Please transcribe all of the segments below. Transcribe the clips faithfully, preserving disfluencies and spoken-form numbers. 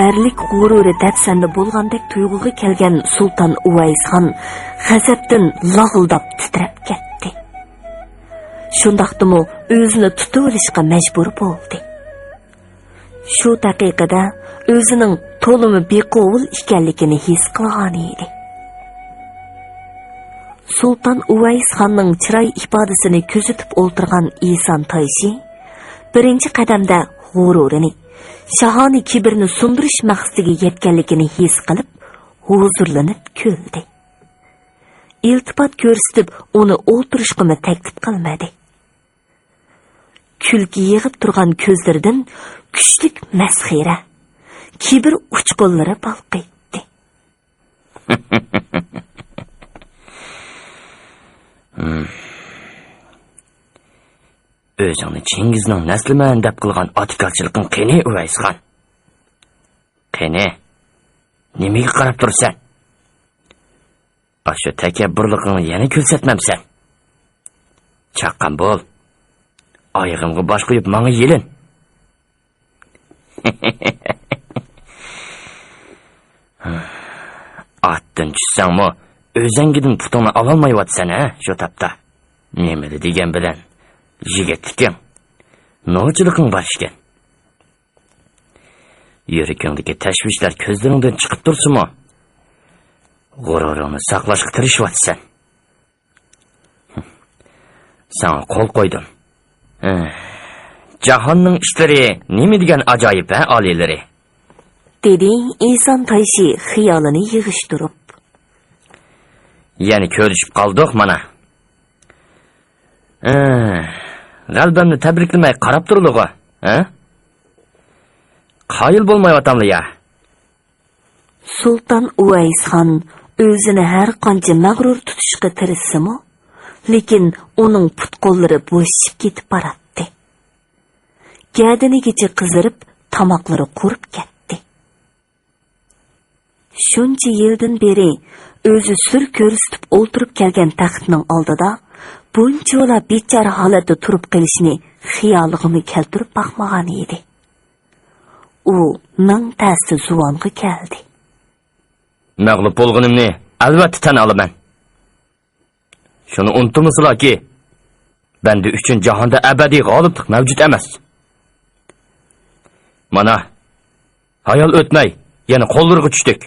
ئەرلىك غۇرۇرى دەپسەندە بولغاندەك تۇيغۇغا كەلگەن سۇلتان ئۇۋەيسخان غەزەپتىن لاغىلداپ تىترەپ كەتتى. شۇنداقتىمۇ ئۆزىنى تۇتۇۋېلىشقا مەجبۇر بولدى. شۇ دەقىقىدە ئۆزىنىڭ تولىمۇ بىقوۋۇل ئىكەنلىكىنى ھېس قىلغانىدى. سۇلتان ئۇۋەيسخاننىڭ چىراي ئىپادىسىنى كۆزىتىپ ئولتۇرغان ئىسان تايشى بىرىنچى قەدەمدە غۇرۇرىنى، شاھانە كىبىرنى سۇندۇرۇش مەقسىتىگە يەتكەنلىكىنى ھېس قىلىپ، ھۇزۇرلىنىپ كۈلدى. ئىلتىپات كۆرسىتىپ، ئۇنى ئولتۇرۇشقىمۇ تەكلىپ قىلمىدى. كۈلكە يېغىپ تۇرغان كۆزلىرىدىن كۈچلۈك مەسخىرە، كىبىر ئۇچقۇنلىرى بالقىيتتى. ئۆزۈڭنى چىڭگىزنىڭ نەسلىمەن دەپ قىلغان ئاتىكارچىلىقىڭ قېنى، ئۇۋەيسخان؟ قېنى، نېمىگە قاراپ تۇرىسەن؟ ئاشۇ تەكەببۇرلۇقۇڭنى يەنە كۆرسەتمەمسەن؟ چاققان بول. ئايىغىمغا باش قويۇپ ماڭا يېلىن. ئاتتىن چۈشسەڭمۇ، ئۆزەڭگىدىن پۇتۇڭنى ئالالمايۋاتىسەن ھە شۇ تاپتا. نېمىلا دېگەن بىلەن يىگىتلىكىڭ، نوچىلىقىڭ بار ئىكەن. يۈرىكىڭدىكى تەشۋىشلەر كۆزلىرىڭدىن چىقىپ تۇرسىمۇ، غۇرۇرۇڭنى ساقلاشقا تىرىشىۋاتىسەن. ساڭا قول قويدۇم. ئېھ، جاھاننىڭ ئىشلىرى نېمە دېگەن ئاجايىپ ھە، ئالىيلىرى؟ دېدى ئىسان تايشى خىيالىنى يىغىشتۇرۇپ. يەنە كۆرۈشۈپ قالدۇق مانا. ئېھ، غەلىبەمنى تەبرىكلىمەي قاراپ تۇرىدىغۇ، ھە؟ قايىل بولمايۋاتاملا يا؟ سۇلتان ئۇۋەيسخان ئۆزىنى ھەر قانچە مەغرۇر تۇتۇشقا تىرىشسىمۇ، لېكىن ئۇنىڭ پۇت-قوللىرى بوشىشىپ كېتىپ باراتتى. گەدىنىگىچە قىزىرىپ، تاماقلىرى قۇرۇپ كەتتى. شۇنچە يىلدىن بېرى ئۆزى سۈر كۆرسىتىپ ئولتۇرۇپ كەلگەن تەختنىڭ ئالدىدا بۇنچىۋالا بىچارە ھالەتتە تۇرۇپ قېلىشىنى خىيالىغىمۇ كەلتۈرۈپ باقمىغان ئىدى. ئۇ مىڭ تەستە زۇۋانغا كەلدى. مەغلۇپ بولغىنىمنى ئەلۋەتتە تەن ئالىمەن. شۇنى ئۇنتۇمىسىلاكى، بەندە ئۈچۈن جاھاندا ئەبەدىي غالىبلىق مەۋجۇت ئەمەس. مانا، ھايال ئۆتمەي، يەنە قوللىرىغا چۈشتۇق.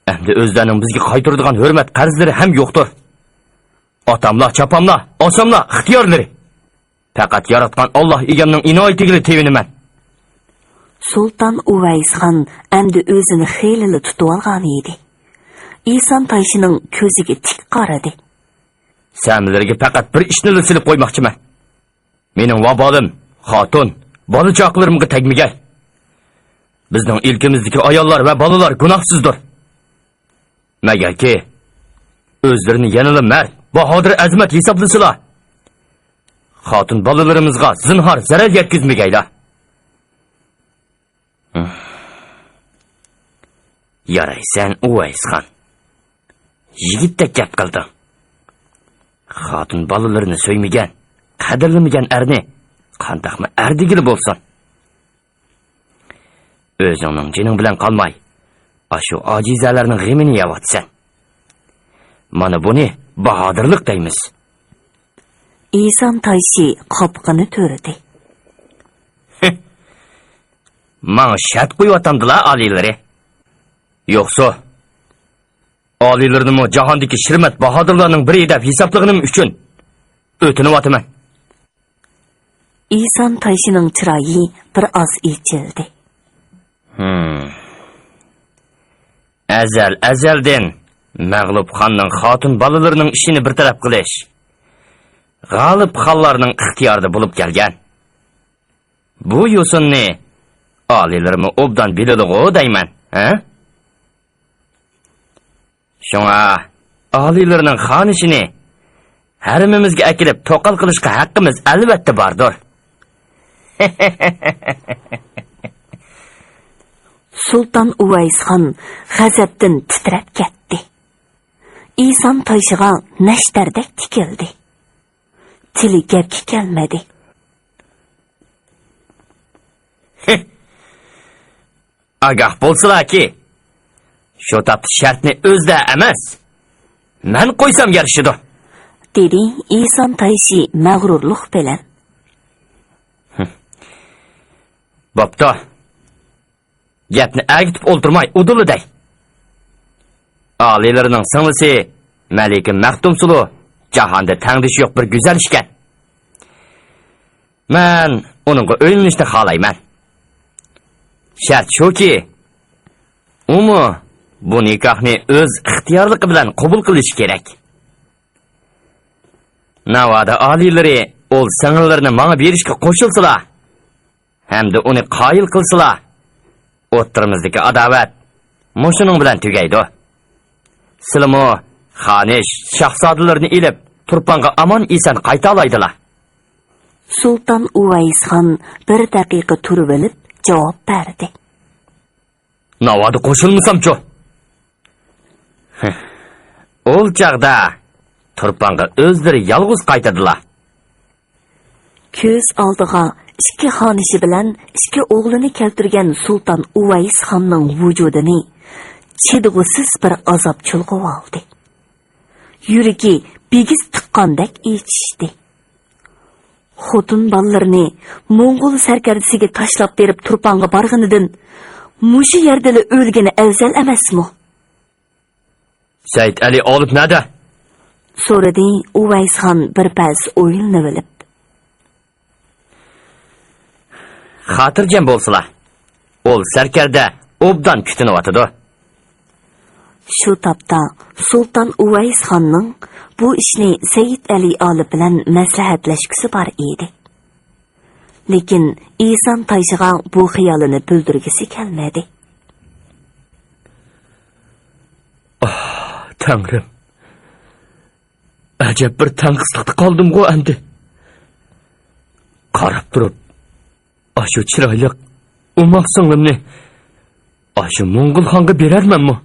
ئەمدى ئۆزلەرنىڭ بىزگە قايتۇرىدىغان ھۆرمەت قەرزلىرى ھەم يوقتۇر. ئاتاملا، چاپاملا، ئاساملا ئىختىيارلىرى. پەقەت ياراتقان ئاللاھ ئىگەمنىڭ ئىنايىتىگىلا تېۋىنىمەن. سۇلتان ئۇۋەيسخان ئەمدى ئۆزىنى خېلىلا تۇتۇۋالغان ئىدى. ئىسان تايشىنىڭ كۆزىگە تىك قارىدى. سەمىلىرىگە پەقەت بىر ئىشنىلا سېلىپ قويماقچىمەن. مېنىڭ ۋابالىم، خاتۇن، بالا-چاقىلىرىمغا تەگمىگەي. بىزنىڭ ئىلكىمىزدىكى ئاياللار ۋە بالىلار گۇناھسىزدۇر. مەگەركى، ئۆزلىرىنى يەنىلا مەرد، باھادىر، ئەزىمەت ھېسابلىسىلا. خاتۇن بالىلىرىمىزغا زىنھار زەرەر يەتكۈزمىگەيلا. يارايسەن، ئۇۋەيسخان. يىگىتتەك گەپ قىلدىڭ. خاتۇن بالىلىرىنى سۆيمىگەن، قەدىرلىمىگەن ئەرنى قانداقمۇ ئەر دېگىلى بولسۇن؟ ئۆزۈڭنىڭ جېنىڭ بىلەن قالماي، ئاشۇ ئاجىزەلەرنىڭ غېمىنى يەۋاتىسەن. مانا بۇنى باھادىرلىق دەيمىز. ئىسان تايشى قاپىقىنى تۈرىدى. ماڭا شەرت قويۇۋاتامدىلا ئالىيلىرى. يوقسۇ، ئالىيلىرىنىمۇ جاھاندىكى شىرمەت باھادىرلارنىڭ بىرى دەپ ھېسابلىغىنىم ئۈچۈن ئۆتۈنۈۋاتىمەن. ئىسان تايشىنىڭ چىرايى بىر ئاز ئېچىلدى. ھىم. ئەزەل-ئەزەلدىن مەغلۇپ خاننىڭ خاتۇن بالىلىرىنىڭ ئىشىنى بىر تەرەپ قىلىش غالىب خانلارنىڭ ئىختىيارىدا بولۇپ كەلگەن. بۇ يوسۇننى ئالىيلىرىمۇ ئوبدان بىلىدىغۇ دەيمەن، ھە؟ شۇڭا ئالىيلىرىنىڭ خانىشىنى ھەرىمىمىزگە ئەكېلىپ توقال قىلىشقا ھەققىمىز ئەلۋەتتە باردۇر. سۇلتان ئۇۋەيسخان غەزەپتىن تىترەپ كەتتى. ئىسان تايشىغا نەشتەردەك تىكىلدى. تىلى گەپكە كەلمىدى. ئاگاھ بولسىلاكى، شۇ تاپتا شەرتنى ئۆزىدە ئەمەس، مەن قويسام يارىشىدۇ. دېدى ئىسان تايشى مەغرۇرلۇق بىلەن. بوپتۇ. گەپنى ئەگىتىپ ئولتۇرماي ئۇدۇللا دەي. ئالىيلىرىنىڭ سىڭلىسى مەلىكە مەختۇمسۇلۇ جاھاندا تەڭدىشى يوق بىر گۈزەل ئىكەن. مەن ئۇنىڭغا ئۆيلىنىشنى خالايمەن. شەرت شۇكى، ئۇمۇ بۇ نىكاھنى ئۆز ئىختىيارلىقى بىلەن قوبۇل قىلىشى كېرەك. ناۋادا ئالىيلىرى ئۇل سىڭىللىرىنى ماڭا بېرىشكە قوشۇلسىلا، ھەمدە ئۇنى قايىل قىلسىلا، ئوتتۇرىمىزدىكى ئاداۋەت مۇشۇنىڭ بىلەن تۈگەيدۇ. سىلىمۇ خانىش، شاھزادىلىرىنى ئېلىپ، تۇرپانغا ئامان-ئېسەن قايتالايدىلا. سۇلتان ئۇۋەيسخان بىر دەقىقە تۇرۇۋېلىپ جاۋاب بەردى. ناۋادا قوشۇلمىسامچۇ؟ ئۇل چاغدا تۇرپانغا ئۆزلىرى يالغۇز قايتىدىلا. كۆز ئالدىغا ئىككى خانىشى بىلەن ئىككى ئوغلىنى كەلتۈرگەن سۇلتان ئۇۋەيسخاننىڭ ۋۇجۇدىنى چىدىغۇسىز بىر ئازاب چۇلغىۋالدى. يۈرىكى بىگىز تىققاندەك ئېچىشتى. خوتۇن بالىلىرىنى موڭغۇل سەركەردىسىگە تاشلاپ بېرىپ تۇرپانغا بارغىنىدىن مۇشۇ يەردىلا ئۆلگىنى ئەۋزەل ئەمەسمۇ؟ سەئىد ئەلى ئالىپ نەدە؟ سورىدى ئۇۋەيسخان بىر پەس ئويلىنىۋېلىپ. خاتىرجەم بولسىلا، ئۇل سەركەردە ئوبدان كۈتۈنۈۋاتىدۇ. شۇ تاپتا سۇلتان ئۇۋەيسخاننىڭ بۇ ئىشنى سەئىد ئەلى ئالىپ بىلەن مەسلىھەتلەشكۈسى بار ئىدى. لېكىن ئىسان تايشىغا بۇ خىيالىنى بىلدۈرگۈسى كەلمىدى. ئاھ، تەڭرىم. ئەجەب بىر تەڭقىسلىقتا قالدىمغۇ ئەمدى. قاراپ تۇرۇپ، ئاشۇ چىرايلىق، ئوماق سىڭلىمنى ئاشۇ موڭغۇل خانغا بېرەرمەنمۇ؟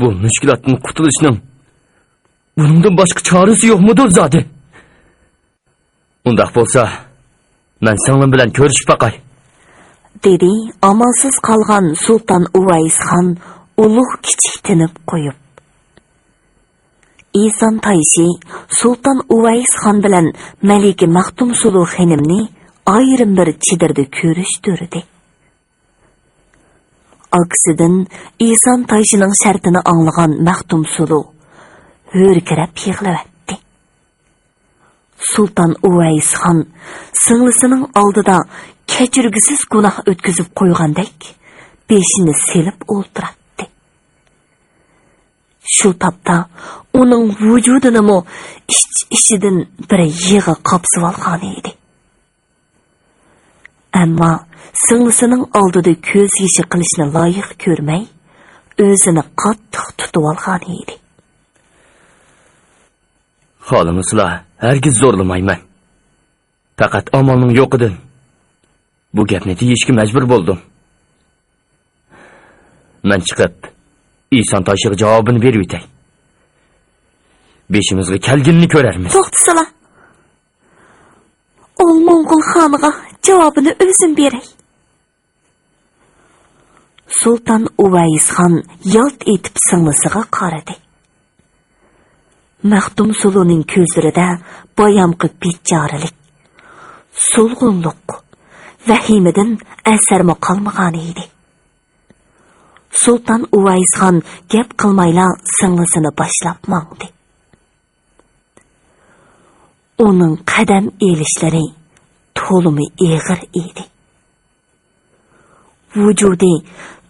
بۇ مۈشكۈلاتتىن قۇتۇلۇشنىڭ بۇنىڭدىن باشقا چارىسى يوقمىدۇ زادى؟ ئۇنداق بولسا، مەن سىڭلىم بىلەن كۆرۈشۈپ باقاي. دېدى ئامالسىز قالغان سۇلتان ئۇۋەيسخان ئۇلۇغ كىچىك تىنىپ قويۇپ. ئىسان تايشى سۇلتان ئۇۋەيسخان بىلەن مەلىكە مەختۇمسۇلۇ خېنىمنى ئايرىم بىر چېدىردا كۆرۈشتۈردى. ئاكىسىدىن ئىسان تايشىنىڭ شەرتىنى ئاڭلىغان مەختۇمسۇلۇ ھۆركىرەپ يىغلىۋەتتى. سۇلتان ئۇۋەيسخان سىڭلىسىنىڭ ئالدىدا كەچۈرگۈسىز گۇناھ ئۆتكۈزۈپ قويغاندەك بېشىنى سېلىپ ئولتۇراتتى. شۇ تاپتا ئۇنىڭ ۋۇجۇدىنىمۇ ئىچ-ئىچىدىن بىر يىغا قاپسىۋالغانىدى. ئەمما سىڭلىسىنىڭ ئالدىدا كۆز يېشى قىلىشنى لايىق كۆرمەي، ئۆزىنى قاتتىق تۇتۇۋالغانىدى. خالىمىسىلا، ھەرگىز زورلىمايمەن. پەقەت ئامالنىڭ يوقىدىن بۇ گەپنى دېيىشكە مەجبۇر بولدۇم. مەن چىقىپ، ئىسان تايشىغا جاۋابىنى بېرىۋېتەي. بېشىمىزغا كەلگىنىنى كۆرەرمىز. توختىسىلا. ئۇل موڭغۇل خانىغا جاۋابىنى ئۆزۈم بېرەي. سۇلتان ئۇۋەيسخان يالت ئېتىپ سىڭلىسىغا قارىدى. مەختۇمسۇلۇنىڭ كۆزلىرىدە بايامقى بىچارىلىك، سولغۇنلۇق، ۋەھىمىدىن ئەسەرمۇ قالمىغانىدى. سۇلتان ئۇۋەيسخان گەپ قىلمايلا سىڭلىسىنى باشلاپ ماڭدى. ئۇنىڭ قەدەم ئېلىشلىرى تولىمۇ ئېغىر ئىدى. ۋۇجۇدى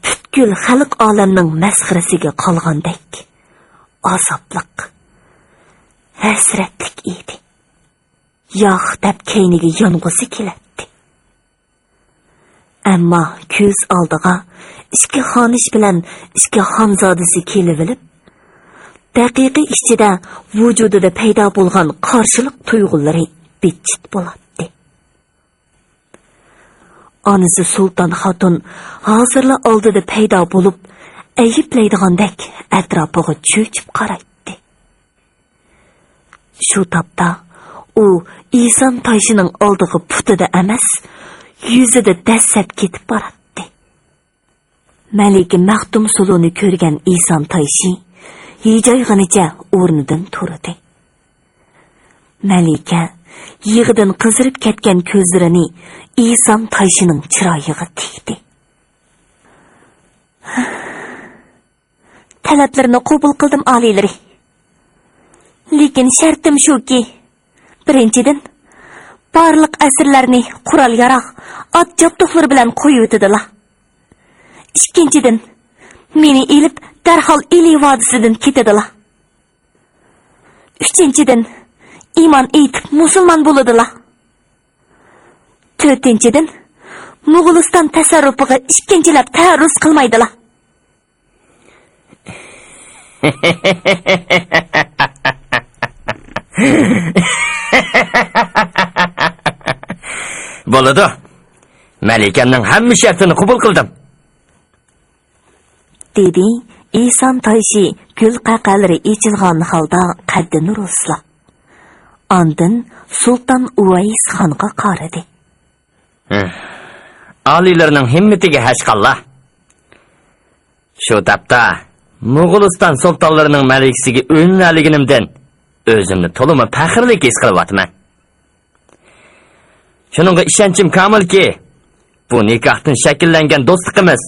پۈتكۈل خەلق ئالەمنىڭ مەسخىرىسىگە قالغاندەك ئازابلىق، ھەسرەتلىك ئىدى. ياق دەپ كەينىگە يانغۇسى كېلەتتى. ئەمما كۆز ئالدىغا ئىككى خانىش بىلەن ئىككى خانزادىسى كېلىۋېلىپ، دەقىقە ئىچىدە ۋۇجۇدىدا پەيدا بولغان قارشىلىق تۇيغۇلىرى بىتچىت بولاتتى. ئانىسى سۇلتان خاتۇن ھازىرلا ئالدىدا پەيدا بولۇپ، ئەيىبلەيدىغاندەك ئەتراپىغا چۆچۈپ قارايتتى. شۇ تاپتا ئۇ ئىسان تايشىنىڭ ئالدىغا پۇتىدا ئەمەس، يۈزىدە دەسسەپ كېتىپ باراتتى. مەلىكە مەختۇمسۇلۇنى كۆرگەن ئىسان تايشى ھىجايغىنىچە ئورنىدىن تۇردى. مەلىكە يىغىدىن قىزىرىپ كەتكەن كۆزلىرىنى ئىسان تايشىنىڭ چىرايىغا تىكتى. تەلەپلىرىنى قوبۇل قىلدىم، ئالىيلىرى. لېكىن شەرتىم شۇكى، بىرىنچىدىن، بارلىق ئەسىرلەرنى قورال-ياراغ، ئات-جابدۇقلىرى بىلەن قويۇۋېتىدىلا. ئىككىنچىدىن، مېنى ئېلىپ، دەرھال ئىلى ۋادىسىدىن كېتىدىلا. ئۈچىنچىدىن، ئىمان ئېيتىپ، مۇسۇلمان بولىدىلا. تۆتىنچىدىن، موغۇلىستان تەسەررۇپىغا ئىككىنچىلەپ تەئەررۇز قىلمايدىلا. بولىدۇ. مەلىكەمنىڭ ھەممە شەرتىنى قوبۇل قىلدىم. دېدى ئىسان تايشى گۈل قەقەلىرى ئېچىلغان ھالدا قەددىنى رۇسلاپ. ئاندىن سۇلتان ئۇۋەيس خانغا قارىدى. ھە. ئالىيلىرىنىڭ ھىممىتىگە ھەشقاللا. شۇ تاپتا موغۇلىستان سۇلتانلىرىنىڭ مەلىكىسىگە ئۆرۈنەلىگىنىمدىن ئۆزۈمنى تولىمۇ پەخىرلىك ھېس قىلىۋاتىمەن. شۇنىڭغا ئىشەنچىم كامىلكى، بۇ نىكاھتىن شەكىللەنگەن دوستلۇقىمىز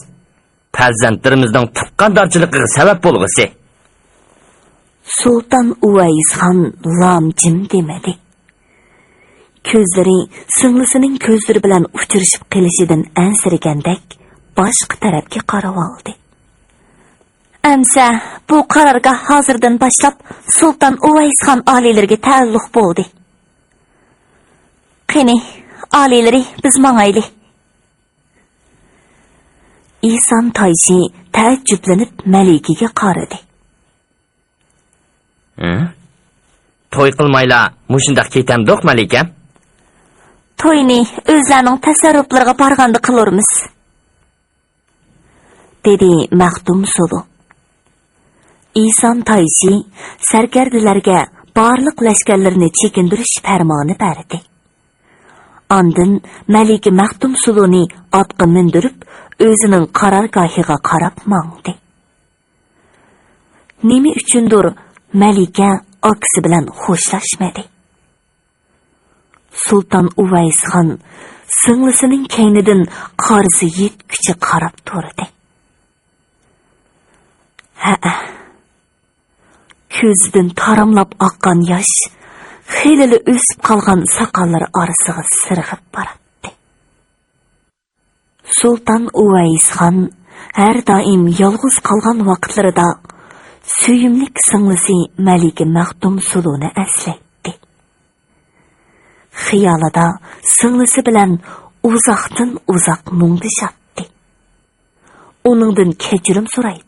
پەرزەنتلىرىمىزنىڭ تۇغقاندارچىلىقىغا سەۋەب بولغۇسى. سۇلتان ئۇۋەيس خان لام جىم دېمىدى. كۆزلىرى سىڭلىسىنىڭ كۆزلىرى بىلەن ئۇچرىشىپ قېلىشىدىن ئەنسىرىگەندەك باشقا تەرەپكە قاراۋالدى. ئەمسە بۇ قارارگاھ ھازىردىن باشلاپ سۇلتان ئۇۋەيس خان ئالىيلىرىگە تەئەللۇق بولدى. قېنى، ئالىيلىرى، بىز ماڭايلى. ئىسان تايشى تەئەججۈپلىنىپ مەلىكىگە قارىدى. ھە؟ توي قىلمايلا مۇشۇنداق كېتەمدۇق، مەلىكەم؟ توينى ئۆزلەرنىڭ تەسەررۇپلىرىغا بارغاندا قىلۇرمىز. دېدى مەختۇمسۇلۇ. ئىسان تايشى سەركەردىلەرگە بارلىق لەشكەرلىرىنى چېكىندۈرۈش پەرمانى بەردى. ئاندىن مەلىكە مەختۇمسۇلۇنى ئاتقا مىندۈرۈپ، ئۆزىنىڭ قارارگاھىغا قاراپ ماڭدى. نېمە ئۈچۈندۇر مەلىكە ئاكىسى بىلەن خوشلاشمىدى. سۇلتان ئۇۋەيسخان سىڭلىسىنىڭ كەينىدىن قارىسى يەتكۈچە قاراپ تۇردى. ھەئە، كۆزىدىن تاراملاپ ئاققان ياش خېلىلا ئۆسۈپ قالغان ساقاللىرى ئارىسىغا سىرغىپ باراتتى. سۇلتان ئۇۋەيسخان ھەر دائىم يالغۇز قالغان ۋاقىتلىرىدا سۆيۈملۈك سىڭلىسى مەلىكە مەختۇمسۇلۇنى ئەسلەيتتى. خىيالىدا سىڭلىسى بىلەن ئۇزاقتىن ئۇزاق مۇڭدىشاتتى. ئۇنىڭدىن كەچۈرۈم سورايتتى.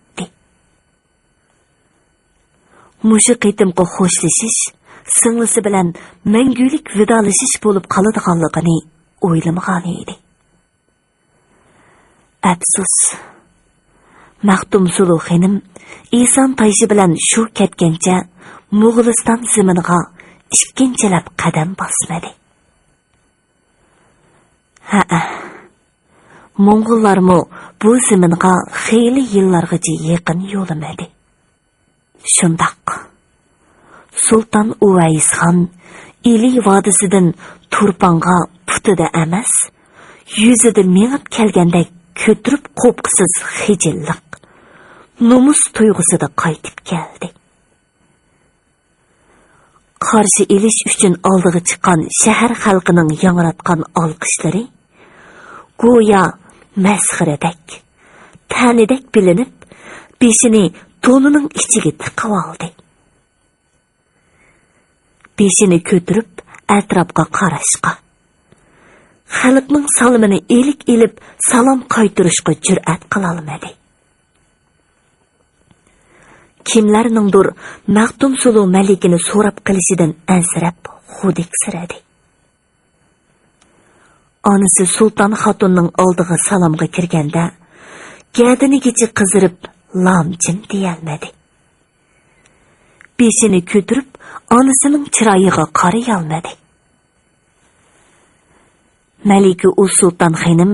مۇشۇ قېتىمقى خوشلىشىش سىڭلىسى بىلەن مەڭگۈلۈك ۋىدالىشىش بولۇپ قالىدىغانلىقىنى ئويلىمىغانىدى. ئەپسۇس، مەختۇمسۇلۇ خېنىم ئىسان تايشى بىلەن شۇ كەتكەنچە موغۇلىستان زېمىنىغا ئىككىنچىلەپ قەدەم باسمىدى. ھەئە، موڭغۇللارمۇ بۇ زېمىنغا خېلى يىللارغىچە يېقىن يولىمىدى. شۇنداق. سۇلتان ئۇۋەيسخان ئىلى ۋادىسىدىن تۇرپانغا پۇتىدا ئەمەس، يۈزىدە مېڭىپ كەلگەندەك كۆتۈرۈپ قوپقۇسىز خىجىللىق، نومۇس تۇيغۇسىدا قايتىپ كەلدى. قارشى ئېلىش ئۈچۈن ئالدىغا چىققان شەھەر خەلقىنىڭ ياڭراتقان ئالقىشلىرى گويا مەسخىرىدەك، تەنىدەك بىلىنىپ، بېشىنى تونىنىڭ ئىچىگە تىقىۋالدى. بېشىنى كۆتۈرۈپ ئەتراپقا قاراشقا، خەلقنىڭ سالىمىنى ئىلىك ئېلىپ سالام قايتۇرۇشقا جۈرئەت قىلالمىدى. كىملەرنىڭدۇر مەختۇمسۇلۇ مەلىكىنى سوراپ قېلىشىدىن ئەنسىرەپ خۇدۈكسىرىدى. ئانىسى سۇلتان خاتۇننىڭ ئالدىغا سالامغا كىرگەندە، گەدىنىگىچە قىزىرىپ لام جىم دېيەلمىدى. بېشىنى كۆتۈرۈپ ئانىسىنىڭ چىرايىغا قارىيالمىدى. مەلىكە ئۇلسۇلتان خېنىم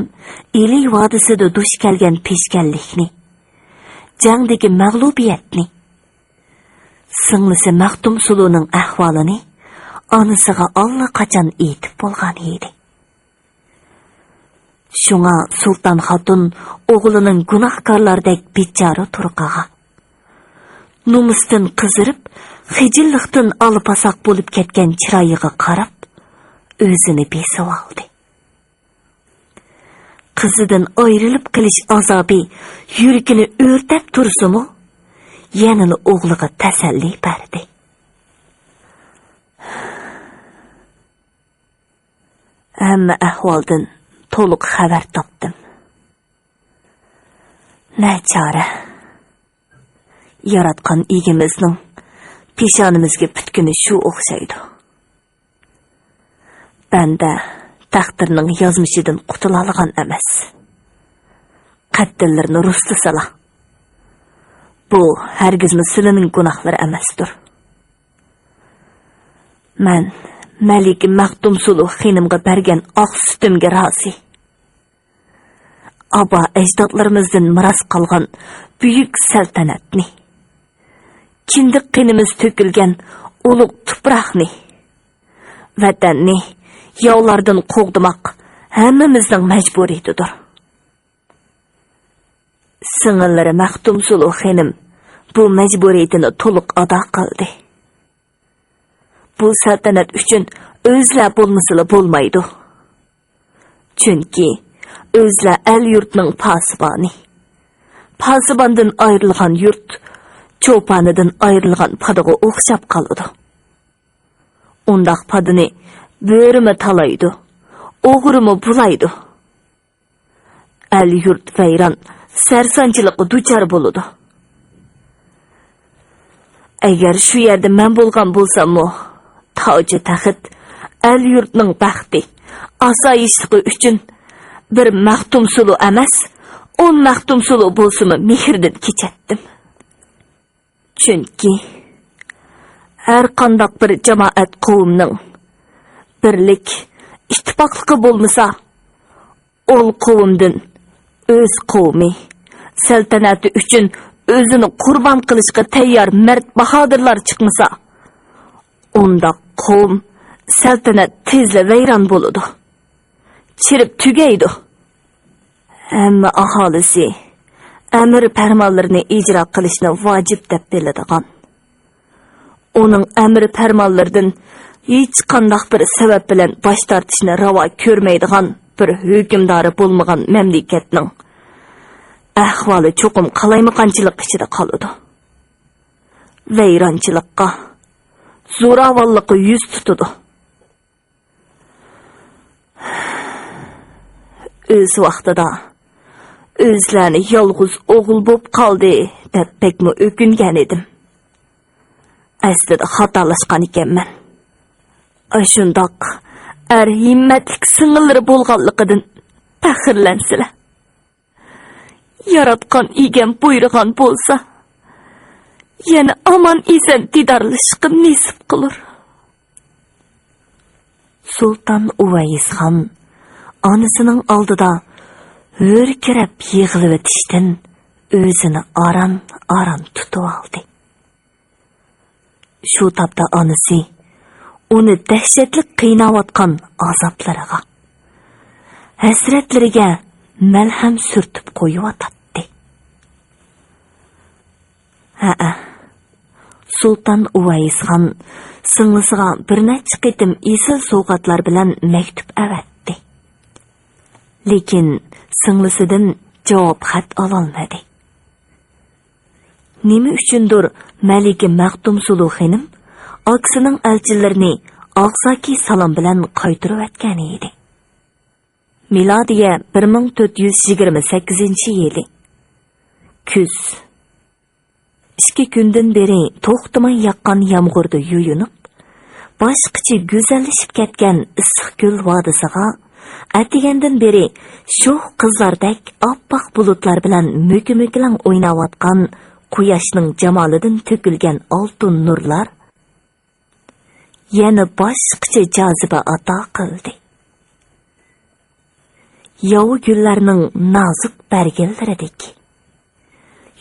ئىلى ۋادىسىدا دۇچ كەلگەن پېشكەللىكنى، جەڭدىكى مەغلۇبىيەتنى، سىڭلىسى مەختۇمسۇلۇنىڭ ئەھۋالىنى ئانىسىغا ئاللىقاچان ئېيتىپ بولغان ئىدى. شۇڭا سۇلتان خاتۇن ئوغلىنىڭ گۇناھكارلاردەك بىچارە تۇرقىغا، نومۇستىن قىزىرىپ، خىجىللىقتىن ئالا-پاساق بولۇپ كەتكەن چىرايىغا قاراپ، ئۆزىنى بېسىۋالدى. قىزىدىن ئايرىلىپ قېلىش ئازابى يۈرىكىنى ئۆرتەپ تۇرسىمۇ، يەنىلا ئوغلىغا تەسەللى بەردى. ھەممە ئەھۋالدىن تولۇق خەۋەر تاپتىم. نەچارە، ياراتقان ئىگىمىزنىڭ پېشانىمىزگە پۈتكىنى شۇ ئوخشايدۇ. بەندە تەقدىرنىڭ يازمىشىدىن قۇتۇلالىغان ئەمەس. قەتتىللىرىنى رۇسلىسىلا، بۇ ھەرگىزمۇ سىلىنىڭ گۇناھلىرى ئەمەستۇر. مەن مەلىكە مەختۇمسۇلۇ خېنىمغا بەرگەن ئاق سۈتۈمگە رازى. ئابا ئەجدادلىرىمىزدىن مىراس قالغان بۈيۈك سەلتەنەتنى، كىندىك قېنىمىز تۆكۈلگەن ئۇلۇغ تۇپراقنى، ۋەتەننى ياۋلاردىن قوغدىماق ھەممىمىزنىڭ مەجبۇرىيىتىدۇر. سىڭىللىرى مەختۇمسۇلۇ خېنىم بۇ مەجبۇرىيىتىنى تولۇق ئادا قىلدى. بۇ سەلتەنەت ئۈچۈن ئۆزلەر بولمىسىلا بولمايدۇ. چۈنكى ئۆزلەر ئەل-يۇرتنىڭ پاسىبانى. پاسىباندىن ئايرىلغان يۇرت چوپانىدىن ئايرىلغان پادىغا ئوخشاپ قالىدۇ. ئۇنداق پادىنى بۆرىمۇ تالايدۇ، ئوغرىمۇ بۇلايدۇ. ئەل-يۇرت ۋەيران، سەرسانچىلىققا دۇچار بولىدۇ. ئەگەر شۇ يەردە مەن بولغان بولساممۇ، تاجۇ تەخت، ئەل-يۇرتنىڭ بەختى، ئاسايىشلىقى ئۈچۈن بىر مەختۇمسۇلۇ ئەمەس، ئون مەختۇمسۇلۇ بولسىمۇ مېھىردىن كېچەتتىم. چۈنكى ھەر قانداق بىر جامائەت قوۋمنىڭ بىرلىك، ئىتتىپاقلىقى بولمىسا، ئۇل قوۋمدىن ئۆز قوۋمى، سەلتەنەتى ئۈچۈن ئۆزىنى قۇربان قىلىشقا تەييار مەرد باھادىرلار چىقمىسا، ئۇنداق قوۋم، سەلتەنەت تېزلا ۋەيران بولىدۇ. چىرىپ تۈگەيدۇ. ھەممە ئاھالىسى ئەمىر پەرمانلىرىنى ئىجرا قىلىشنى ۋاجىپ دەپ بىلىدىغان، ئۇنىڭ ئەمىر پەرمانلىرىدىن ھېچقانداق بىر سەۋەب بىلەن باش تارتىشنى راۋا كۆرمەيدىغان بىر ھۆكۈمدارى بولمىغان مەملىكەتنىڭ ئەھۋالى چوقۇم قالايمىقانچىلىق ئىچىدە قالىدۇ. ۋەيرانچىلىققا، زوراۋانلىققا يۈز تۇتىدۇ. ئۆز ۋاقتىدا ئۆزلەرنى يالغۇز ئوغۇل بوپ قالدى دەپ بەكمۇ ئۆكۈنگەن ئىدىم. ئەسلىدە خاتالاشقان ئىكەنمەن. ئاشۇنداق ئەر ھىممەتلىك سىڭىللىرى بولغانلىقىدىن پەخىرلەنسىلە. ياراتقان ئىگەم بۇيرۇغان بولسا، يەنە ئامان-ئېسەن دىدارلىشىشقا نېسىپ قىلۇر. سۇلتان ئۇۋەيسخان ئانىسىنىڭ ئالدىدا ھۆركىرەپ يىغلىۋېتىشتىن ئۆزىنى ئاران-ئاران تۇتۇۋالدى. شۇ تاپتا ئانىسى ئۇنى دەھشەتلىك قىيناۋاتقان ئازابلىرىغا، ھەسرەتلىرىگە مەلھەم سۈرتۈپ قويۇۋاتاتتى. ھەئە، سۇلتان ئۇۋەيسخان سىڭلىسىغا بىر نەچچە قېتىم ئېسىل سوۋغاتلار بىلەن مەكتۇپ ئەۋەتتى. لېكىن سىڭلىسىدىن جاۋاب خەت ئالالمىدى. نېمە ئۈچۈندۇر مەلىكە مەختۇمسۇلۇ خېنىم ئاكىسىنىڭ ئەلچىلىرىنى ئاغزاكى سالام بىلەن قايتۇرۇۋەتكەن ئىدى. مىلادىيە بىر مىڭ تۆت يۈز يىگىرمە سەككىزىنچى يىلى. كۈز. ئىككى كۈندىن بېرى توختىماي ياغقان يامغۇردا يۇيۇنۇپ، باشقىچە گۈزەللىشىپ كەتكەن ئىسسىقكۆل ۋادىسىغا ئەتىگەندىن بېرى شوخ قىزلاردەك ئاپئاق بۇلۇتلار بىلەن مۆكە-مۆكىلەڭ ئويناۋاتقان قۇياشنىڭ جامالىدىن تۆكۈلگەن ئالتۇن نۇرلار يەنە باشقىچە جازىبە ئاتا قىلدى. ياۋا گۈللەرنىڭ نازۇك بەرگىلىرىدەك.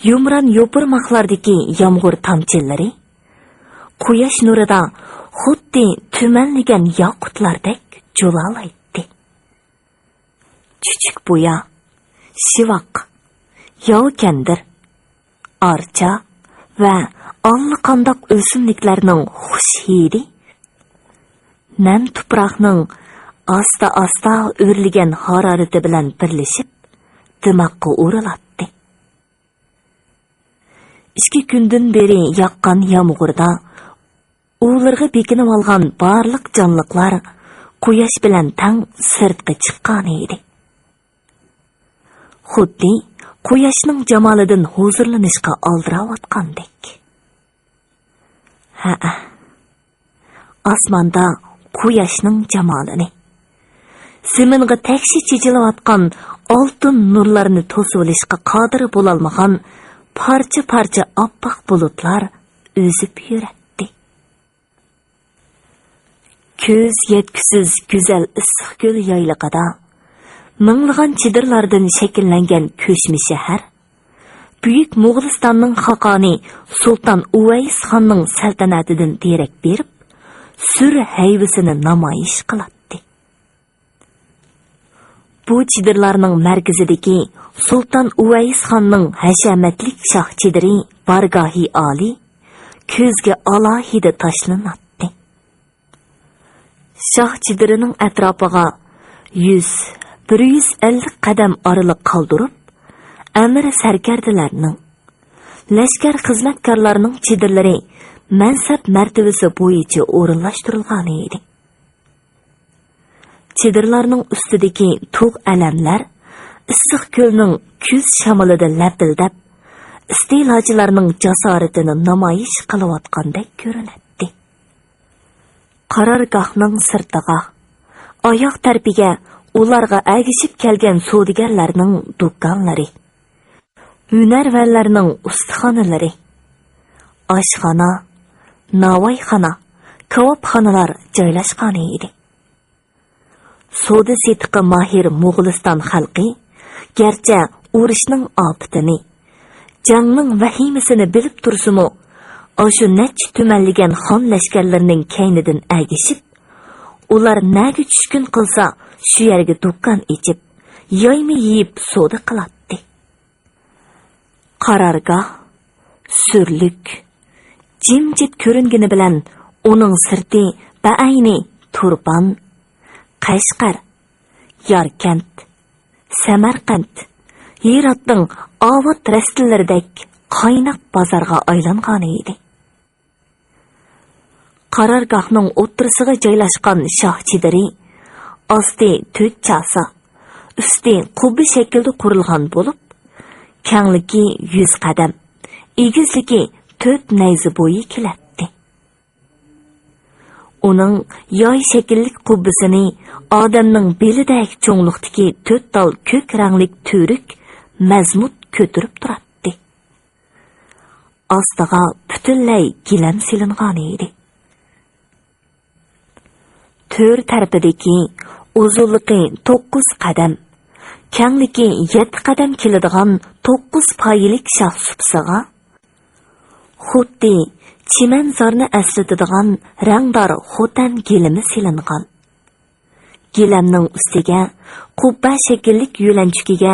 يۇمران يوپۇرماقلاردىكى يامغۇر تامچىلىرى قۇياش نۇرىدا خۇددى تۈمەنلىگەن ياقۇتلاردەك جۇلالايتتى. چۈچۈك بۇيا، شىۋاق، ياۋا كەندىر، ئارچا ۋە ئاللىقانداق ئۆسۈملۈكلەرنىڭ خۇش ھىدى نەم تۇپراقنىڭ ئاستا-ئاستا ئۆرلىگەن ھارارىتى بىلەن بىرلىشىپ، دىماغقا ئۇرۇلاتتى. ئىككى كۈندىن بېرى ياغقان يامغۇردا ئۇۋىلىرىغا بېكىنىۋالغان بارلىق جانلىقلار قۇياش بىلەن تەڭ سىرتقا چىققانىدى. خۇددى قۇياشنىڭ جامالىدىن ھۇزۇرلىنىشقا ئالدىراۋاتقاندەك. ھەئە، ئاسماندا قۇياشنىڭ جامالىنى، زېمىنغا تەكشى چېچىلىۋاتقان ئالتۇن نۇرلارنى توسۇۋېلىشقا قادىر بولالمىغان پارچە-پارچە ئاپئاق بۇلۇتلار ئۈزۈپ يۈرەتتى. كۆز يەتكۈسىز گۈزەل ئىسسىقكۆل يايلىقىدا مىڭلىغان چېدىرلاردىن شەكىللەنگەن كۆچمە شەھەر بۈيۈك موغۇلىستاننىڭ خاقانى سۇلتان ئۇۋەيس خاننىڭ سەلتەنەتىدىن دېرەك بېرىپ، سۈر ھەيۋىسىنى نامايىش قىلاتتى. بۇ چېدىرلارنىڭ مەركىزىدىكى سۇلتان ئۇۋەيس خاننىڭ ھەشەمەتلىك شاھ چېدىرى، بارگاھى ئالىي، كۆزگە ئالاھىدە تاشلىناتتى. شاھ چېدىرىنىڭ ئەتراپىغا يۈز، بىر يۈز ئەللىك قەدەم ئارىلىق قالدۇرۇپ، ئەمىر سەركەردىلەرنىڭ، لەشكەر خىزمەتكارلارنىڭ چېدىرلىرى مەنسەپ مەرتىۋىسى بويىچە ئورۇنلاشتۇرۇلغانىدى. چېدىرلارنىڭ ئۈستىدىكى تۇغ ئەلەملەر ئىسسىق كۆلنىڭ كۈز شامىلىدا لەپىلدەپ، ئىستېلاچىلارنىڭ جاسارىتىنى نامايىش قىلىۋاتقاندەك كۆرۈنەتتى. قارارگاھنىڭ سىرتىغا، ئاياغ تەرىپىگە ئۇلارغا ئەگىشىپ كەلگەن سودىگەرلەرنىڭ دۇكانلىرى، ھۈنەرۋەنلەرنىڭ ئۇستىخانىلىرى، ئاشخانا، ناۋايخانا، كاۋاپخانىلار جايلاشقانىدى. سودا سېتىققا ماھىر موغۇلىستان خەلقى گەرچە ئۇرۇشنىڭ ئاپىتىنى، جەڭنىڭ ۋەھىمىسىنى بىلىپ تۇرسىمۇ، ئاشۇ نەچچە تۈمەنلىگەن خان لەشكەرلىرىنىڭ كەينىدىن ئەگىشىپ، ئۇلار نەگە چۈشكۈن قىلسا، شۇ يەرگە دۇكان ئېچىپ، يايما يېيىپ سودا قىلاتتى. قارارگاھ سۈرلۈك، جىمجىت كۆرۈنگىنى بىلەن، ئۇنىڭ سىرتى بەئەينى تۇرپان، قەشقەر، ياركەنت، سەمەرقەنت، ھىراتنىڭ ئاۋات رەستىلىرىدەك قايناق بازارغا ئايلانغانىدى. قارارگاھنىڭ ئوتتۇرىسىغا جايلاشقان شاھ چېدىرى ئاستى تۆت چاسا، ئۈستى قۇببە شەكلىدە قۇرۇلغان بولۇپ، كەڭلىكى يۈز قەدەم، ئېگىزلىكى تۆت نەيزە بويى كېلەتتى. ئۇنىڭ ياي شەكىللىك قۇببىسىنى ئادەمنىڭ بېلىدەك چوڭلۇقتىكى تۆت تال كۆك رەڭلىك تۈۋرۈك مەزمۇت كۆتۈرۈپ تۇراتتى. ئاستىغا پۈتۈنلەي گىلەم سېلىنغانىدى. تۆر تەرىپىدىكى ئۇزۇنلۇقى توققۇز قەدەم، كەڭلىكى يەتتە قەدەم كېلىدىغان توققۇز پايىلىك شاھ سۇپىسىغا خۇددى چىمەنزارنى ئەسلىتىدىغان رەڭدار خوتەن گىلىمى سېلىنغان. گىلەمنىڭ ئۈستىگە قۇببە شەكىللىك يۆلەنچۈكىگە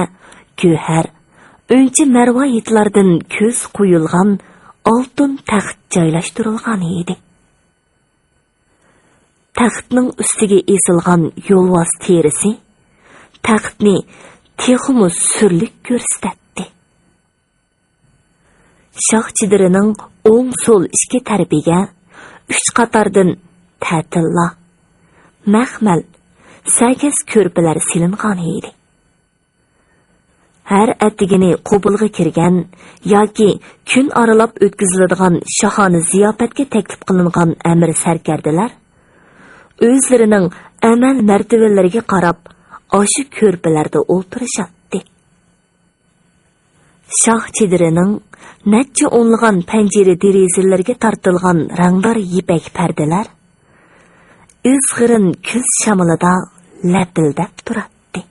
گۆھەر، ئۈنچە مەرۋايىتلاردىن كۆز قويۇلغان ئالتۇن تەخت جايلاشتۇرۇلغان ئىدى. تەختنىڭ ئۈستىگە ئېسىلغان يولۋاس تېرىسى تەختنى تېخىمۇ سۈرلۈك كۆرسىتەتتى. شاھ چېدىرىنىڭ ئوڭ، سول ئىككى تەرىپىگە ئۈچ قاتاردىن تەتىللا، مەخمەل، سەگەس كۆرپىلەر سېلىنغان ئىدى. ھەر ئەتىگىنى قوبۇلغا كىرگەن ياكى كۈن ئارىلاپ ئۆتكۈزۈلىدىغان شاھانە زىياپەتكە تەكلىپ قىلىنغان ئەمىر سەركەردىلەر ئۆزلىرىنىڭ ئەمەل مەرتىۋىلىرىگە قاراپ ئاشۇ كۆرپىلەردە ئولتۇرۇشاتتى. شاھ چېدىرىنىڭ نەچچە ئونلىغان پەنجىرە دېرىزىلىرىگە تارتىلغان رەڭدار يىپەك پەردىلەر ئىزغىرىن كۈز شامىلىدا لەپىلدەپ تۇراتتى.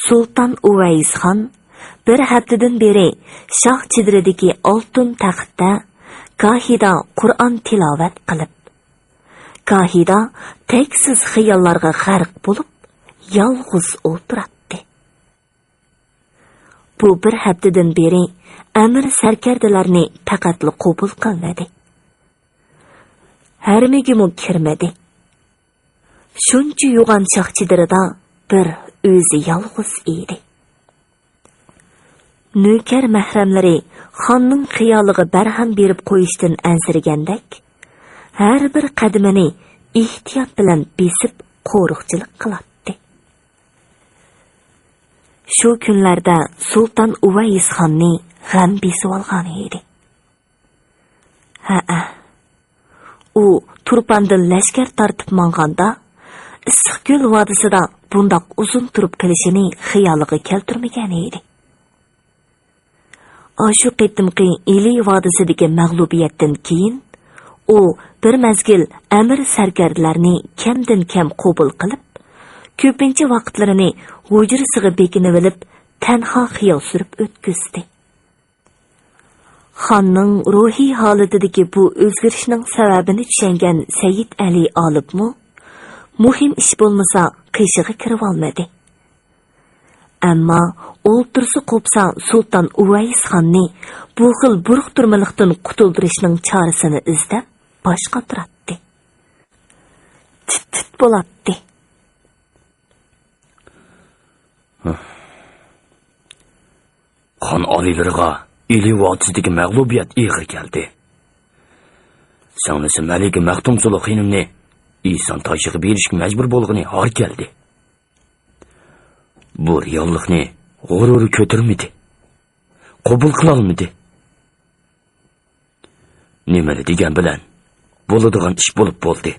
سۇلتان ئۇۋەيسخان بىر ھەپتىدىن بېرى شاھ چېدىرىدىكى ئالتۇن تەختتە گاھىدا قۇرئان تىلاۋەت قىلىپ، گاھىدا تەكسىز خىياللارغا غەرق بولۇپ، يالغۇز ئولتۇراتتى. بۇ بىر ھەپتىدىن بېرى ئەمىر سەركەردىلەرنى پەقەتلا قوبۇل قىلمىدى. ھەرىمىگىمۇ كىرمىدى. شۇنچە يوغان شاھ چېدىرىدا بىر ئۆزى يالغۇز ئىدى. نۆكەر مەھرەملىرى خاننىڭ خىيالىغا بەرھەم بېرىپ قويۇشتىن ئەنسىرىگەندەك، ھەر بىر قەدىمىنى ئېھتىيات بىلەن بېسىپ قورۇقچىلىق قىلاتتى. شۇ كۈنلەردە سۇلتان ئۇۋەيسخاننى غەم بېسىۋالغان ئىدى. ھەئە، ئۇ تۇرپاندىن لەشكەر تارتىپ ماڭغاندا، ئىسسىقكۆل ۋادىسىدا بۇنداق ئۇزۇن تۇرۇپ قېلىشىنى خىيالىغا كەلتۈرمىگەن ئىدى. ئاشۇ قېتىمقى ئىلى ۋادىسىدىكى مەغلۇبىيەتتىن كېيىن، ئۇ بىر مەزگىل ئەمىر سەركەردىلەرنى كەمدىن كەم قوبۇل قىلىپ، كۆپىنچە ۋاقىتلىرىنى ھۇجرىسىغا بېكىنىۋېلىپ، تەنھا خىيال سۈرۈپ ئۆتكۈزدى. خاننىڭ روھىي ھالىتىدىكى بۇ ئۆزگىرىشنىڭ سەۋەبىنى چۈشەنگەن سەيىد ئەلى ئالىپمۇ مۇھىم ئىش بولمىسا قېشىغا كىرىۋالمىدى. ئەمما ئولتۇرسا قوپسا سۇلتان ئۇۋەيسخاننى بۇ خىل بۇرۇقتۇرمىلىقتىن قۇتۇلدۇرۇشنىڭ چارىسىنى ئىزدەپ باش قاتۇراتتى. تىت-تىت بولاتتى. خان ئالىيلىرىغا ئىلى ۋادىسىدىكى مەغلۇبىيەت ئېغىر كەلدى. سىڭلىسى مەلىكە مەختۇمسۇلۇ خېنىمنى ئىسان تاشىغا بېرىشكە مەجبۇر بولغىنى ھار كەلدى. بۇ رېئاللىقنى غۇرۇرى كۆتۈرمىدى. قوبۇل قىلالمىدى. نېمىلا دېگەن بىلەن بولىدىغان ئىش بولۇپ بولدى.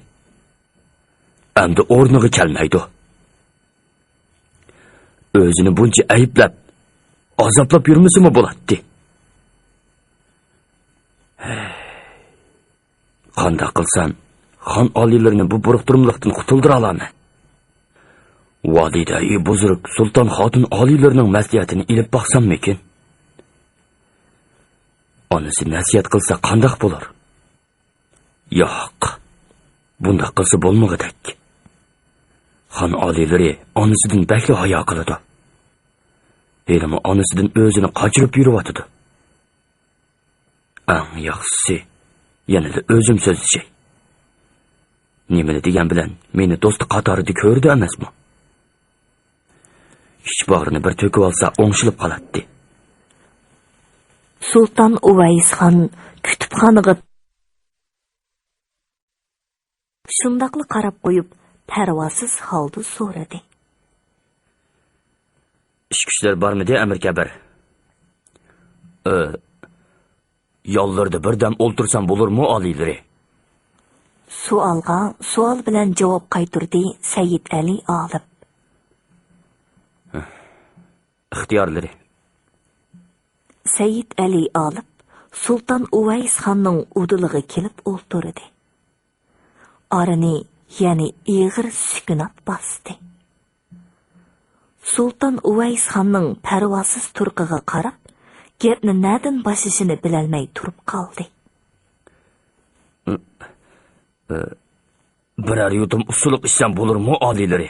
ئەمدى ئورنىغا كەلمەيدۇ. ئۆزىنى بۇنچە ئەيىبلەپ، ئازابلاپ يۈرمىسىمۇ بولاتتى. قانداق قىلسام، خان ئالىيلىرىنى بۇ بۇرۇقتۇرمىلىقتىن قۇتۇلدۇرالامەن؟ ۋالىدەي بۇزرۇك سۇلتان خاتۇن ئالىيلىرىنىڭ مەسلىھەتىنى ئېلىپ باقساممىكىن؟ ئانىسى نەسىھەت قىلسا قانداق بولۇر؟ ياق، بۇنداق قىلسا بولمىغۇدەك. خان ئالىيلىرى ئانىسىدىن بەكلا ھايا قىلىدۇ. ھېلىمۇ ئانىسىدىن ئۆزىنى قاچۇرۇپ يۈرۈۋاتىدۇ. ئەڭ ياخشىسى، يەنىلا ئۆزۈم سۆزلىشەي. نېمىلا دېگەن بىلەن مېنى دوستى قاتارىدا كۆرىدۇ ئەمەسمۇ؟ ئىچ باغرىنى بىر تۆكۈۋالسا ئوڭشىلىپ قالاتتى. سۇلتان ئۇۋەيسخان كۇتۇپخانىغا شۇنداقلا قاراپ قويۇپ، پەرۋاسىز ھالدا سورىدى. ئىش-كۈچلەر بارمىدى، ئەمىر كەبىر؟ ئى، يانلىرىدا بىردەم ئولتۇرسام بولۇرمۇ، ئالىيلىرى؟ سوئالغا سوئال بىلەن جاۋاب قايتۇردى سەيىد ئەلى ئالىپ. ئىختىيارلىرى. سەيىد ئەلى ئالىپ سۇلتان ئۇۋەيسخاننىڭ ئۇدۇلىغا كېلىپ ئولتۇردى. ئارىنى يەنە ئېغىر سۈكۈنات باستى. سۇلتان ئۇۋەيسخاننىڭ پەرۋاسىز تۇرقىغا قاراپ، گەپنى نەدىن باشلىشىنى بىلەلمەي تۇرۇپ قالدى. بىرەر يۇتۇم ئۇسسۇلۇق ئىچسەم بولۇرمۇ، ئالىيلىرى؟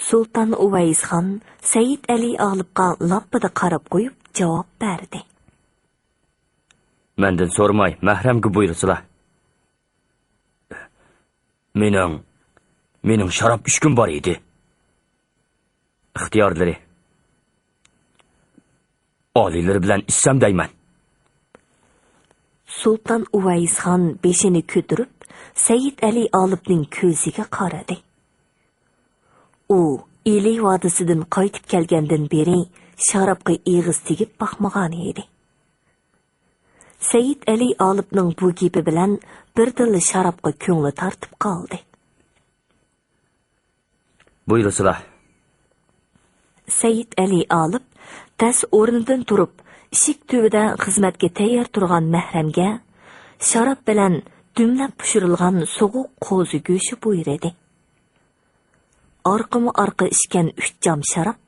سۇلتان ئۇۋەيسخان سەيىد ئەلى ئالىپقا لاپپىدە قاراپ قويۇپ جاۋاب بەردى. مەندىن سورىماي، مەھرەمگە بۇيرۇسىلا. مېنىڭ، مېنىڭ شاراب ئىچكۈم بار ئىدى. ئىختىيارلىرى. ئالىيلىرى بىلەن ئىچسەم دەيمەن. سۇلتان ئۇۋەيسخان بېشىنى كۆتۈرۈپ، سەيىد ئەلى ئالىپنىڭ كۆزىگە قارىدى. ئۇ ئىلى ۋادىسىدىن قايتىپ كەلگەندىن بېرى شارابقا ئېغىز تېگىپ باقمىغان ئىدى. سەيىد ئەلى ئالىپنىڭ بۇ گېپى بىلەن بىردىنلا شارابقا كۆڭلى تارتىپ قالدى. بۇيرۇسىلا. سەيىد ئەلى ئالىپ تەس ئورنىدىن تۇرۇپ، ئىشىك تۈۋىدە خىزمەتكە تەييار تۇرغان مەھرەمگە شاراب بىلەن دۈملەپ پىشۇرۇلغان سوغۇق قوزا گۆشى بۇيرىدى. ئارقىمۇ ئارقا ئىچكەن ئۈچ جام شاراب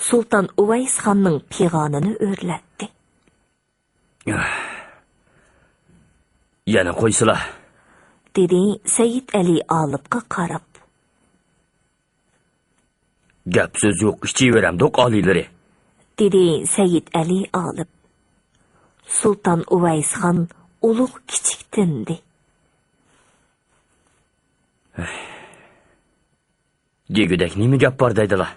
سۇلتان ئۇۋەيسخاننىڭ پىغانىنى ئۆرلەتتى. يەنە قويسىلا، دېدى سەيىد ئەلى ئالىپقا قاراپ. گەپ سۆز يوق، ئىچىۋېرەمدۇق ئالىيلىرى، دېدى سەيىد ئەلى ئالىپ. سۇلتان ئۇۋەيسخان ئۇلۇغ كىچىك تىندى. دېگۈدەك نېمە گەپ بار دەيدىلا؟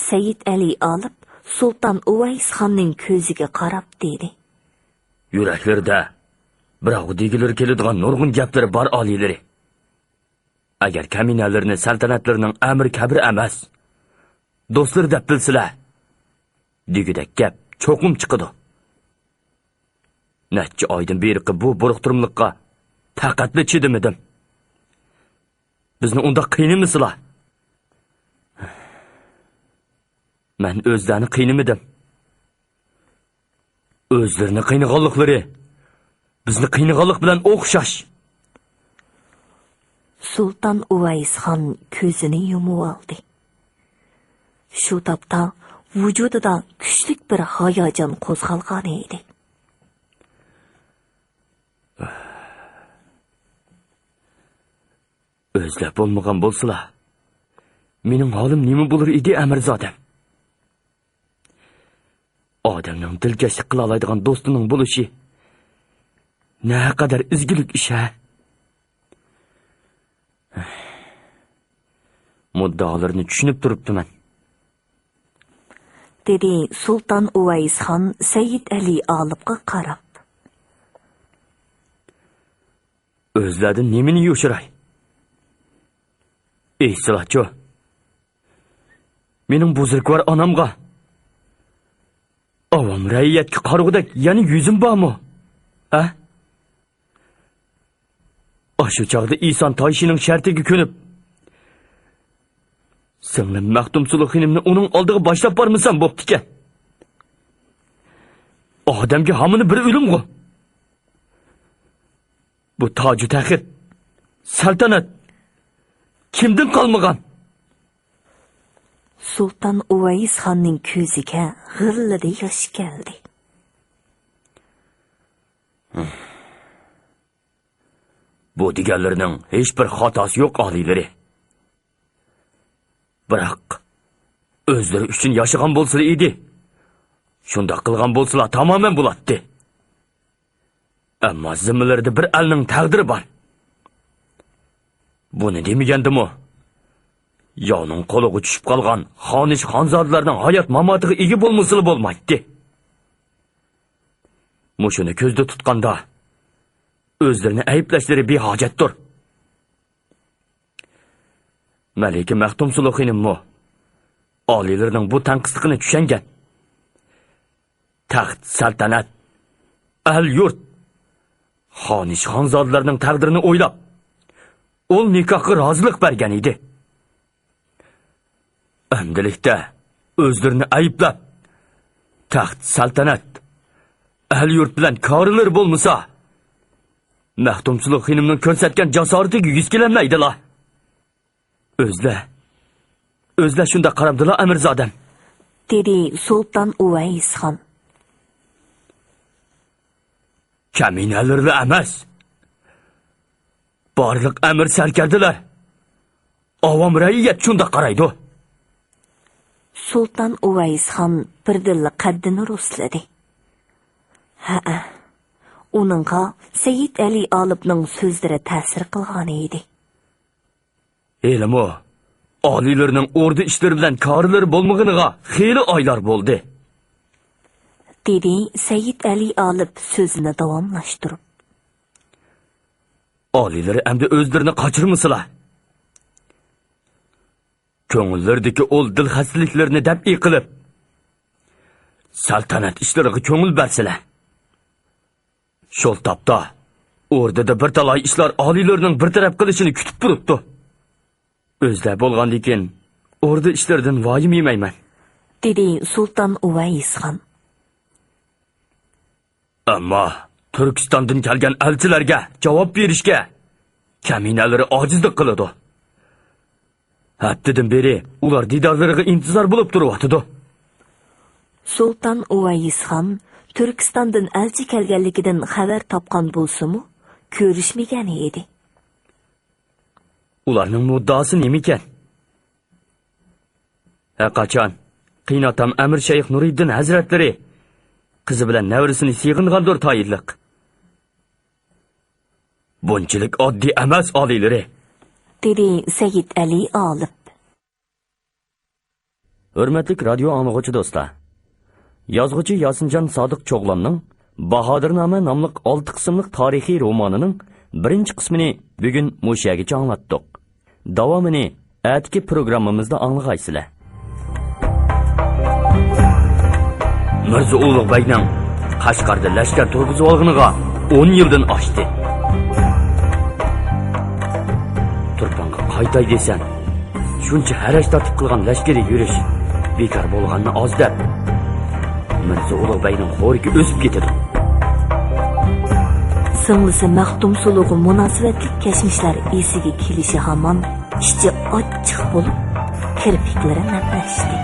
سەيىد ئەلى ئالىپ سۇلتان ئۇۋەيسخاننىڭ كۆزىگە قاراپ دېدى. يۈرەكلىرىدە بىراۋغا دېگۈلىرى كېلىدىغان نۇرغۇن گەپلىرى بار ئالىيلىرى. ئەگەر كەمىنەلىرىنى سەلتەنەتلىرىنىڭ ئەمىرى كەبىر ئەمەس، دوستلىرى دەپ بىلسىلە، دېگۈدەك گەپ چوقۇم چىقىدۇ. نەچچە ئايدىن بېرىقى بۇ بۇرۇقتۇرۇملۇققا پەقەتلا چىدىمىدىم. بىزنى ئۇنداق قىينىمىسىلا. مەن ئۆزلەرنى قىينىمىدىم. ئۆزلىرىنى قىينىغانلىقلىرى بىزنى قىينىغانلىق بىلەن ئوخشاش. سۇلتان ئۇۋەيسخان كۆزىنى يۇمۇۋالدى. شۇ تاپتا ۋۇجۇدىدا كۈچلۈك بىر ھاياجان قوزغالغان ئىدى. ئۆزلەپ بولمىغان بولسىلا، مېنىڭ ھالىم نېمە بولۇر ئىدى، ئەمىرزادەم؟ ئادەمنىڭ دىلكەشلىك قىلالايدىغان دوستىنىڭ بولۇشى نەقەدەر ئىزگىلىك ئىش ھە! مۇددىئالىرىنى چۈشىنىپ تۇرۇپتىمەن، دېدى سۇلتان ئۇۋەيسخان سەيىد ئەلى ئالىپقا قاراپ. ئۆزلەردىن نېمىنى يوشۇراي؟ ئېيتسىلاچۇ، مېنىڭ بۇزرۇكۋار ئانامغا، ئاۋام رەئىيەتكە قارىغۇدەك يەنە يۈزۈم بارمۇ؟ ھە؟ ئاشۇ چاغدا ئىسان تايشىنىڭ شەرتىگە كۆنۈپ، سىڭلىم مەختۇمسۇلۇ خېنىمنى ئۇنىڭ ئالدىغا باشلاپ بارمىسام بوپتىكەن. ئادەمگە ھامىنى بىر ئۆلۈمغۇ. بۇ تاجۇ تەخت، سەلتەنەت كىمدىن قالمىغان؟ سۇلتان ئۇۋەيسخاننىڭ كۆزىگە غىللىدە ياش كەلدى. بۇ دېگەنلىرىنىڭ ھېچبىر خاتاسى يوق، ئالىيلىرى. بىراق، ئۆزلىرى ئۈچۈن ياشىغان بولسىلا ئىدى. شۇنداق قىلغان بولسىلا تامامەن بولاتتى. ئەمما زىممىلىرىدە بىر ئەلنىڭ تەقدىرى بار. بۇنى دېمىگەندىمۇ، ياۋنىڭ قولىغا چۈشۈپ قالغان خانىش خانزادىلەرنىڭ ھايات ماماتىغا ئىگە بولمىسىلا بولمايتتى. مۇشۇنى كۆزدە تۇتقاندا، ئۆزلىرىنى ئەيىبلەشلىرى بىھاجەتتۇر. مەلىكە مەختۇمسۇلۇ خېنىممۇ ئالىيلىرىنىڭ بۇ تەنقىسلىقىنى چۈشەنگەن. تەخت سەلتەنەت، ئەل يۇرت، خانىش خانزادىلەرنىڭ تەقدىرىنى ئويلاپ، ئۇل نىكاھقا رازىلىق بەرگەن ئىدى. ئەمدىلىكتە ئۆزلىرىنى ئەيىبلەپ، تەخت سەلتەنەت، ئەل يۇرت بىلەن كارىلىرى بولمىسا، مەختۇمسۇلۇ خېنىمنىڭ كۆرسەتكەن جاسارىتىگە يۈز كېلەلمەيدىلا. ئۆزلە، ئۆزلە شۇنداق قارامدىلا، ئەمىرزادەم؟ دېدى سۇلتان ئۇۋەيسخان. كەمىنەلىرىلا ئەمەس، بارلىق ئەمىر سەركەردىلەر، ئاۋام رەئىيەت شۇنداق قارايدۇ. سۇلتان ئۇۋەيسخان بىردىنلا قەددىنى رۇسلىدى. ھەئە، ئۇنىڭغا سەيىد ئەلى ئالىپنىڭ سۆزلىرى تەسىر قىلغان ئىدى. ھېلىمۇ ئالىيلىرىنىڭ ئوردا ئىشلىرى بىلەن كارىلىرى بولمىغىنىغا خېلى ئايلار بولدى، دېدى سەيىد ئەلى ئالىپ سۆزىنى داۋاملاشتۇرۇپ. ئالىيلىرى ئەمدى ئۆزلىرىنى قاچۇرمىسىلا، كۆڭۈللىرىدىكى ئۇل دىل خەستىلىكلىرىنى دەپئى قىلىپ، سەلتەنەت ئىشلىرىغا كۆڭۈل بەرسىلە. شۇ تاپتا ئوردىدا بىر تالاي ئىشلار ئالىيلىرىنىڭ بىر تەرەپ قىلىشىنى كۈتۈپ تۇرۇپتۇ. ئۆزلەر بولغاندىكىن ئوردا ئىشلىرىدىن ۋايىم يېمەيمەن، دېدى سۇلتان ئۇۋەيسخان. ئەمما تۈركىستاندىن كەلگەن ئەلچىلەرگە جاۋاب بېرىشكە كەمىنەلىرى ئاجىزلىق قىلىدۇ. ھەپتىدىن بېرى ئۇلار دىدارلىرىغا ئىنتىزار بولۇپ تۇرۇۋاتىدۇ. سۇلتان ئۇۋەيسخان تۈركىستاندىن ئەلچى كەلگەنلىكىدىن خەۋەر تاپقان بولسىمۇ، كۆرۈشمىگەن ئىدى. ئۇلارنىڭ مۇددىئاسى نېمىكەن؟ ھەرقاچان قېيىنئاتام ئەمىر شەيخ نۇرىدىن ھەزرەتلىرى قىزى بىلەن نەۋرىسىنى سېغىنغاندۇر تايىنلىق. بۇنچىلىك ئاددىي ئەمەس، ئالىيلىرى. دېدى سەيىد ئەلى ئالىپ. ھۆرمەتلىك رادىيو ئاڭلىغۇچى دوستلار! يازغۇچى ياسىنجان سادىق چوغلاننىڭ باھادىرنامە ناملىق ئالتە قىسىملىق تارىخىي رومانىنىڭ بىرىنچى قىسمىنى بۈگۈن مۇشۇ يەرگىچە ئاڭلاتتۇق. داۋامىنى ئەتىكى پروگراممىمىزدا ئاڭلىغايسىلەر. مىرزا ئۇلۇغ بەگنىڭ قەشقەردە لەشكەر تۇرغۇزۇۋالغىنىغا ئون يىلدىن ئاشتى. تۇرپانغا قايتاي دېسەم، شۇنچە ھەرەج تارتىپ قىلغان لەشكىرىي يۈرۈش بىكار بولغاننى ئاز دەپ، مىرزا ئۇلۇغ بەگنىڭ خورىكى ئۆسۈپ كېتىدۇ. سىڭلىسى مەختۇمسۇلۇغا مۇناسىۋەتلىك كەچمىشلەر ئېسىگە كېلىشى ھامان ئىچى ئاچچىق بولۇپ، كىرپىكلىرى نەملەشتى.